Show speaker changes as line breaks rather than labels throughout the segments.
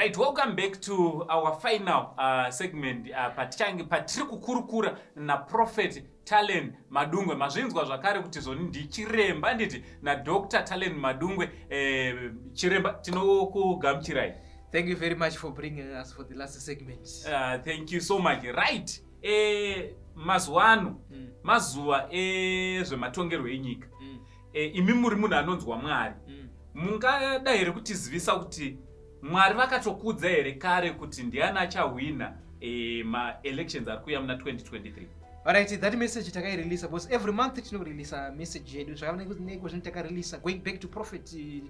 Right, welcome back to our final segment patichange patiri kukurukura naProphet Talen Madungwe. Mazvinzwa zvakare kuti zvoni ndichiremba, nditi naDr Talen Madungwe. Chiremba, tinokugamuchirai.
Thank you very much for bringing us for the last segment.
Thank you so much. Right, mazuva ano mazuva ezvematongerwo enyika. Imi muri munhu anonzwa Mwari. Mungada here kutizivisa kuti Mwari vakatokudza here kare kuti ndiani achahwina maelections ari kuuya muna 2023?
Alright, that message takaireleasa because every month tinoreleasa message yedu. Zvakaneko zvino takareleasa going back to prophet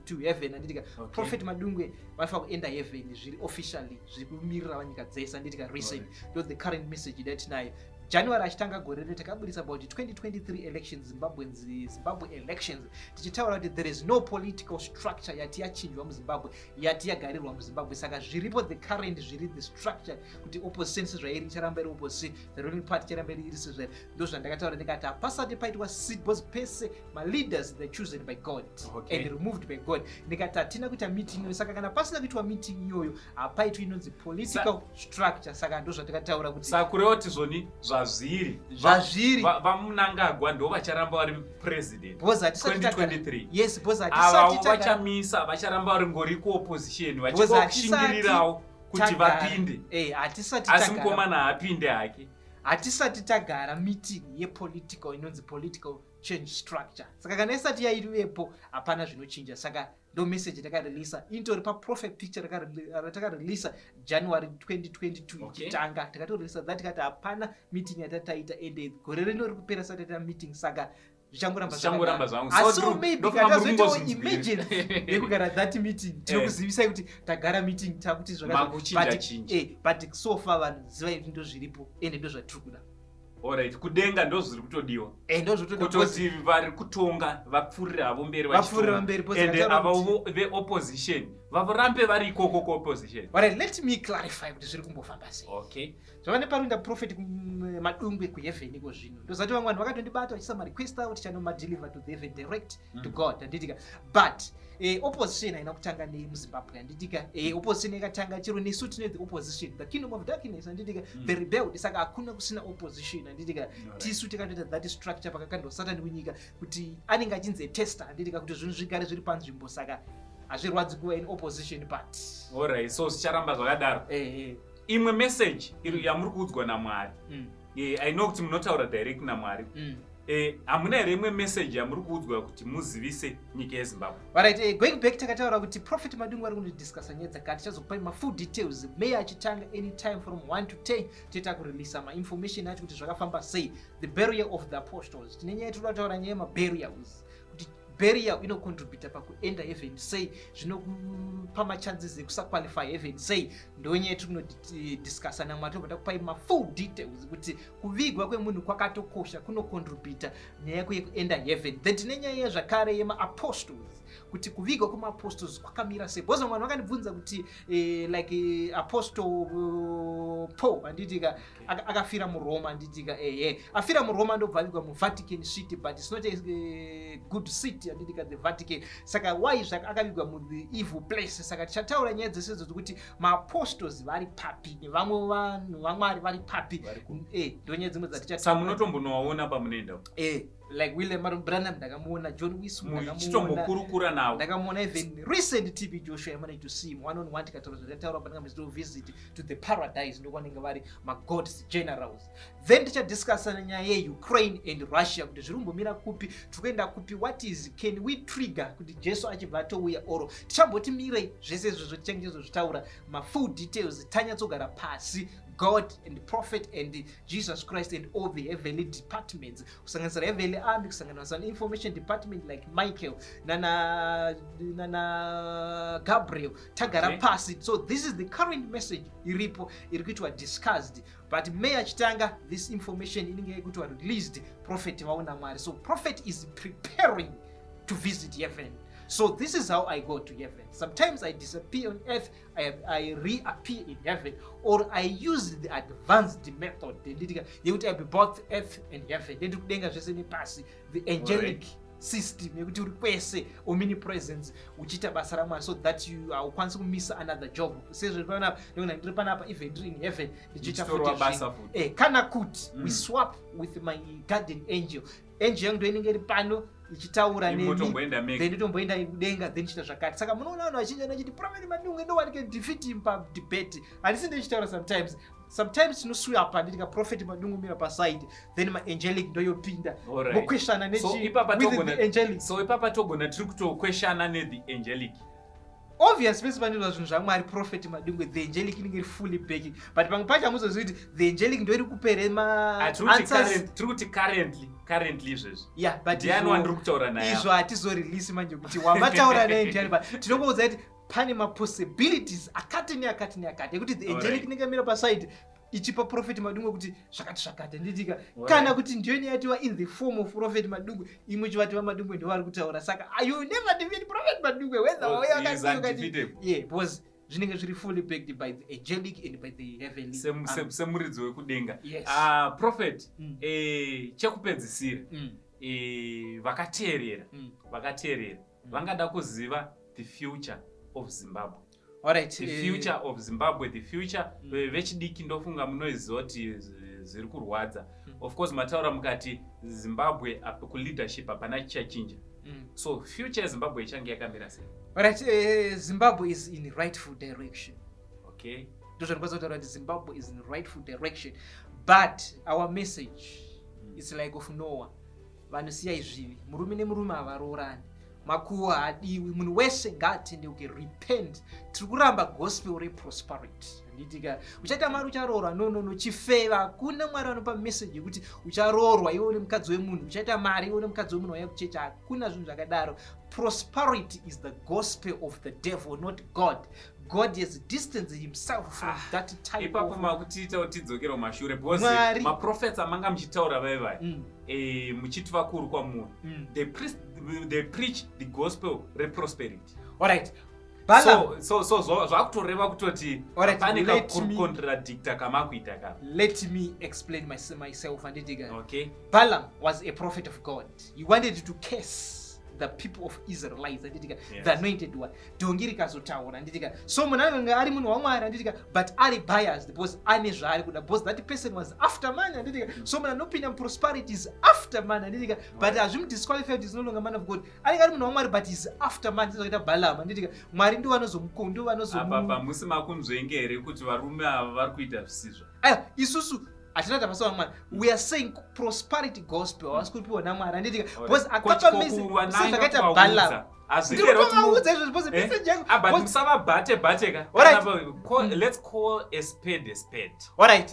to heaven, handitika? Prophet Madungwe vanofanira kuenda heaven zviri officially, zviri kumirira vanyika dzese, handitika? Recent ndo the current message datinayo. January achitanga gore rino takabudisa about 2023 elections, Zimbabweans, Zimbabwe elections, tichitaura kuti there is no political structure yati yachinjwa muZimbabwe, yati yagarirwa muZimbabwe. Saka zviripo, the current zviri the structure, kuti opposition sezvairi icharamba iri opposition, the ruling party icharamba iri sezvairi. Ndo zvandakataura ndikati hapasati paitwa seat because pese maleaders, they're chosen by God and removed by God. Ndikati hatina kuita meeting iyoyo. Saka kana pasina kuitwa meeting iyoyo, hapaitwi inonzi political structure. Saka ndo zvatakataura kuti
Saka kureva kuti zvoni zvazviri
Zvazviri.
VaMnangagwa ndo vacharamba vari president
Because hatisati
2023.
Yes, because
Ava
hatisati tagara
vachamisa vacharamba vari ngori kuopposition,
Because hatisati
vachishingirirawo kuti vapinde.
Hatisati
Asi mukomana haapinde hake.
Hatisati tagara meeting yepolitical inonzi political change structure. Saka kana isati yaivepo, hapana zvinochinja. Saka ndo message takareleasa, itori paprofile picture ratakareleasa January 2022 ichitanga. Takatoreleasa that, tikati hapana meeting yatataita, ende gore rino riri kupera sati taita meeting, saka zvichangoramba.
Zvichangoramba zvangu.
Asi
So
maybe
ndofunga
kana
muri
tazoitawo
kungozvinzwira.
emergency yekugara that meeting, tinokuzivisai kuti tagara meeting, takuti
Makuchinja chinja.
But so far vanhu zivai kuti ndo zviripo, ende ndo zvatiri kuda.
Alright, kudenga ndo zviri kutodiwa.
Ndo zvotoda.
Kutoti vari kutonga vapfuurire havo mberi.
Vapfuurire
Vachitonga.
mberi, because
Ende
ndataura
ava
kuti
veopposition vavorambe vari ikoko kuopposition.
Alright, let me clarify kuti zviri kumbofamba sei. Zvava neparuenda Prophet Madungwe kuheaven iko zvino, ndozati vamwe vanhu vakatondibata vachisa marequest avo, tichanomadeliver to the heaven direct to God, handitika? But opposition haina kutanga nemuZimbabwe, handitika? Opposition yakatanga chero nesu tine the opposition, the kingdom of darkness, handitika? The rebelled. Saka hakuna kusina opposition, handitika? Tisu tikatoita that structure pakakandwa Satani kunyika kuti anenge achinzi tester, handitika? Kuti zvinhu zvigare zviri panzvimbo. Saka hazvirwadzi kuva in opposition party.
Alright, so zvicharamba zvakadaro. Imwe message iri yamuri kuudzwa naMwari. I know kuti munotaura direct naMwari. Hamuna here imwe message yamuri kuudzwa kuti muzivise nyika yeZimbabwe?
Alright, going back, takataura kuti Prophet Madungwe vari kundodiscussa nyaya dzakati. Tichazokupai mafull details May achitanga, anytime from 1 to 10 toita kureleasa mainformation acho kuti zvakafamba sei. The burial of the apostles, tine nyaya tinoda kutaura, nyaya yemaburials, kuti burial inocontributa pakuenda heaven sei, zvinokupa machances ekusaqualify heaven sei. Ndo nyaya tiri kunodiscussa naMwari. Tobva takupai mafull details kuti kuvigwa kwemunhu kwakatokosha, kunocontributa nyaya yako yekuenda heaven. Then tine nyaya yezvakare yemaapostles, kuti kuvigwa kwemaapostles kwakamira sei, because vamwe vanhu vakandibvunza kuti like Apostle Paul, handitika, akafira muRoma, handitika? Ehe, afira muRoma, ndobva avigwa muVatican City, but it's not a good city, handitika, the Vatican. Saka why akavigwa muthe evil place? Saka tichataura nyaya dzese idzodzo kuti maapostles vari papi nevamwe vanhu vaMwari vari papi.
Vari kupi.
Ndo nyaya dzimwe dzatichataura.
Sa munotombonovaona pamunoenda?
Like William Marrion Branham ndakamuona, John Wesley ndakamuona.
Muchitombokurukura navo?
Ndakamuona. Even recent TB Joshua, I managed to see him one on one, tikataura zvakataura pandanga visit to the paradise, ndokwanenge vari maGod's generals. Then tichadiscussa nyaya yeUkraine and Russia, kuti zviri kumbomira kupi, tiri kuenda kupi, what is, can we trigger kuti Jesu achibva atouya, oro tichamboti mirei. Zvese izvozvo tichange tizozvitaura mafull details tanyatsogara pasi, God and prophet and Jesus Christ and all the heavenly departments, kusanganisira heavenly army, kusanganisira information department like Michael nana Gabriel, tagara pasi. So this is the current message iripo, iri kuitwa discussed, but May achitanga, this information inenge yaikuitwa released, prophet vaona Mwari. So prophet is preparing to visit heaven. So this is how I go to heaven. Sometimes I disappear on earth, I reappear in heaven, or I use the advanced method, nditika, yekuti I be both earth and heaven, ndiri kudenga zvese nepasi, the angelic. system yekuti uri kwese, omnipresence, uchiita basa raMwari, so that you haukwanisi kumisa another job. Sezvo panapa ndikuona ndiri panapa, even ndiri in heaven ndichiita
Muchitorwa
futi
basa
zvinhu.
futi.
Kana kuti we swap with my guardian angel. Angel yangu ndo inenge iri pano ichitaura
Imi
neni,
motomboenda mega.
Then ndotomboenda kudenga, then chiita zvakati. Saka munoona vanhu vazhinji vanachiti Prophet Madungwe, no one can defeat him padebate. Handisi ndichitaura, sometimes tinoswapa, nditika Prophet Madungwe mira paside, then maangelic ndoyopinda, mokweshana
So ipapa
with the angelic.
So ipapa togona tiri kutokweshana nethe angelic.
Obvious, pese panoitwa zvinhu zvaMwari, Prophet Madungwe, the angelic inenge iri fully backing, but pamwe pacho hamuzozivi kuti the angelic ndo iri kupere
Ah, tiri kuti
maanswers.
tiri kuti currently izvezvi
Yeah, but
ndiani wandiri kutaura naye?
Izvo hatizorelease manje kuti wamataura naye ndiani, but tinongoudza kuti pane mapossibilities akati neakati neakati ekuti the angelic inenge mira paside ichipa Prophet Madungwe kuti zvakati zvakati, handitika? Kana kuti ndiyo yatiwa in the form of Prophet Madungwe, imwe chivati vaMadungwe ndo vari kutaura. Saka you never defeat Prophet Madungwe whether
Oh,
wauya
he is undefeatable.
Yeah, because zvinenge zviri fully backed by the angelic and by the heavenly.
Semuridzi wekudenga.
Yes.
Ah, prophet, chekupedzisira, vakateerera, vakateerera vangada kuziva the future of Zimbabwe.
Alright,
The future of Zimbabwe, the future. Vechidiki ndofunga munoiziva kuti zviri kurwadza. Of course mataura mukati Zimbabwe kuleadership hapana chichachinja. So future yeZimbabwe ichange yakamira sei?
Alright, Zimbabwe is in rightful direction. Ndozvandikwanisa kutaura kuti Zimbabwe is in rightful direction, but our message is like of Noah. Vanhu, siyai zvivi. Murume nemurume havaroorani, makuhwa haadiwi, munhu wese ngaatendeuke, repent. Tiri kuramba gospel reprosperity, handitika? Uchaita mari, ucharoorwa. No, no, no, chifeva. Hakuna Mwari vanopa message yekuti ucharoorwa iwe une mukadzi wemunhu, uchaita mari iwe une mukadzi wemunhu wauya kuchecha. Hakuna zvinhu zvakadaro. Prosperity is the gospel of the devil, not God. God has distanced himself from
Ah,
that type
ipapo
of
makutiita kuti tidzokere kumashure because
Mwari.
maprofets amanga muchitaura vaivai, muchiti vakuru kwamuri, they preach the gospel reprosperity.
Alright, Balaam,
So zvakutoreva kutoti
Alright,
pane kakucontradicta kamakuita ka.
Let me explain myself, handitika?
Okay.
Balaam was a prophet of God. He wanted to curse the people of Israelites, handitika? The anointed one. Dhongi rikazotaura, handitika? So munhu anenge ari munhu waMwari, handitika, but ari biased because ane zvaari kuda, because that person was after money, handitika? So munhu anopinda muprosperity is after money, handitika? But hazvimudisqualify kuti is no longer man of God. Anenge ari munhu waMwari, but is after money, sezvakaita Balaam, handitika? Mwari ndo vanozomuko ndo
Apa
vanozomu
pamusi makunzvenge here kuti varume ava vari kuita zvisizvo?
Aiwa, isusu hatina tapasa waMwari. We are saying prosperity gospel havasi kuripiwa naMwari, handitika? Because akapa sezvakaita Balaam.
Hazvidi here kuti
Ndiri izvozvo because
Eh?
message yangu
Ah, but musavabhate bhate ka. Let's call a spade a spade.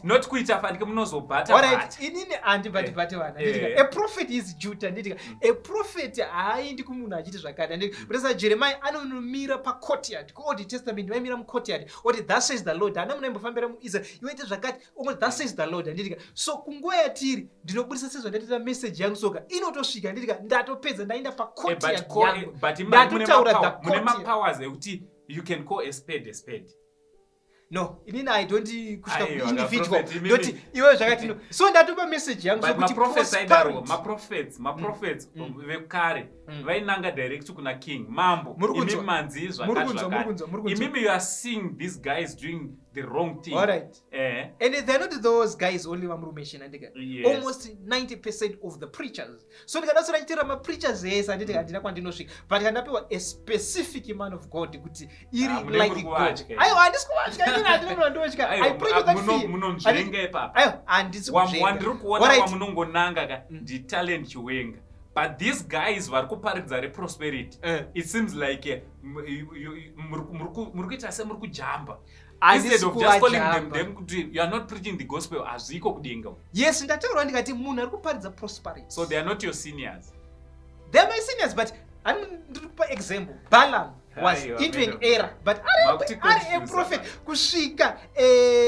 Not kuita fanike munozobhata
Alright,
bhata.
Inini handibati bhate vanhu, handitika? A prophet is duty, handitika? A prophet haaendi kumunhu achiti zvakati, handitika? Kutasa Jeremiah anonomira pacourtyard. KuOld Testament vaimira mucourtyard oti, "Thus says the Lord." Hana munhu aimbofambira muIsrael, iwoite zvakati, ongoti, "Thus says the Lord," handitika? So kunguva yatiri ndinobudisa sezvandatoita message yangu, soka inotosvika, handitika? Ndatopedza, ndaenda
Eh, but
pacourtyard yangu.
but imani mune
Ndatotaura the
mune
courtyard.
mapowers ekuti you can call a spade a spade.
No, inini I don't kusvika
Aiwa,
kuindividual.
prophet, imimi-
Ndoti iwewe zvakati, no. So ndatopa message yangu
But
sokuti
maprophets aidaro.
prosperity
Maprophets vekare vainanga direct kuna king, mambo.
Muri kunzwa?
Imi manzi
Muri
zvakati
kunzwa, muri
zvakati.
kunzwa, muri kunzwa.
Imimi, you are seeing these guys doing the wrong thing.
And they're not those guys only vamuri kumention, handika?
Yes.
Almost 90% of the preachers. So ndikadatsora ndichiteera mapreachers ese, handiti, handina kwandinosvika, but kandapiwa a specific man of God kuti iri
Ah, mune
like
muri
God.
kuvatya.
Aiwa, handisi kuvatya inini, handina munhu wandinotya.
Aiwa,
I preach without fear.
munonzvenga ipapa.
Aiwa, handisi kuzvenga.
Wandiri kuona wamunongonanga ka ndiTalent Chiwenga, but these guys vari kuparidza reprosperity, it seems like muri kuita semuri kujamba
Handisi
instead of just calling them
kuvajamba.
them kuti you are not preaching the gospel, hazviko kudenga.
Yes, ndataura ndikati munhu ari kuparidza prosperity.
So they are not your seniors?
They're my seniors, but ndiri kupa example. Balaam was
Aiwa,
into an
madam.
error, but
Makuti
ari a
confuse
prophet
abantu.
kusvika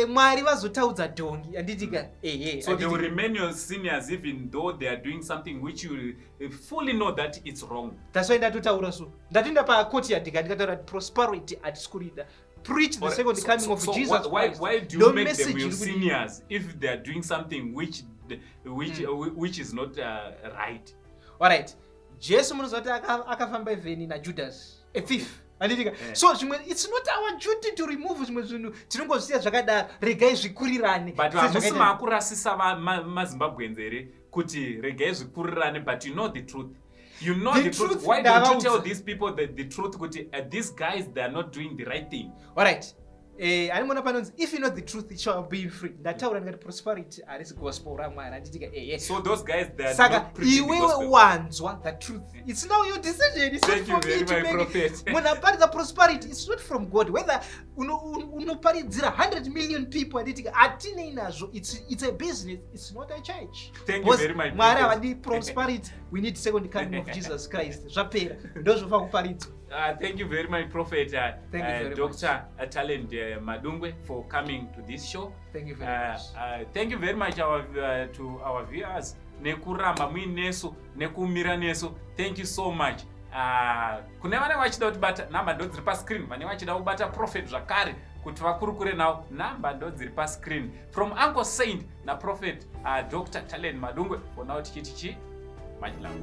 Mwari vazotaudza dhongi, handitika? Ehe.
So they will remain your seniors even though they are doing something which you fully know that it's wrong?
That's why ndatotaura, so ndatoenda pacourtyard ndikataura kuti prosperity hatisi kurida. Preach the second coming of Jesus Christ.
Why do
No
you make them
message
your
iri kuti-
seniors if they are doing something which which is not right?
Alright. Jesu munoziva kuti akafamba even naJudas, a thief, handitika?
Eh.
So zvimwe, it's not our duty to remove zvimwe zvinhu, tinongozvisiya zvakadaro, regai zvikurirane.
But hamusi maakurasisa maZimbabweans here kuti regai zvikurirane? But you know the truth, you know the truth.
Truth,
Why don't you
ndavaudza.
tell these people the truth kuti these guys, they are not doing the right thing?
Alright, animona panonzi, "If you know the truth, it shall be free." Ndataura ndikati prosperity harisi gospel raMwari, handitika? Eye.
So those guys, they are
Saka
not preaching the
iwewe
gospel.
wanzwa the truth, it's now your decision. It's not
Thank you
for me
very
to
much,
make.
prophet.
Munhu aparidza prosperity, it's not from God, whether unoparidzira 100 million people, handitika, hatinei nazvo. It's a business, it's not a church.
Thank you
Because
very much,
Mwari
prophet.
havadi prosperity. We need second coming of Jesus Christ. Zvapera, ndozvofa kuparidzwa.
Thank you very much, Prophet
Thank you very
Dr. Talent Madungwe, for coming to this show.
Thank you very much.
Thank you very much to our viewers nekuramba muinesu, nekumira nesu. Thank you so much. Kune vanenge vachida kutibata, namba ndo dziri pascreen. Vanenge vachida kubata prophet zvakare kuti vakurukure navo, namba ndo dziri pascreen. From Uncle Saint naProphet Dr Talent Madungwe, for now tichiti chi much love.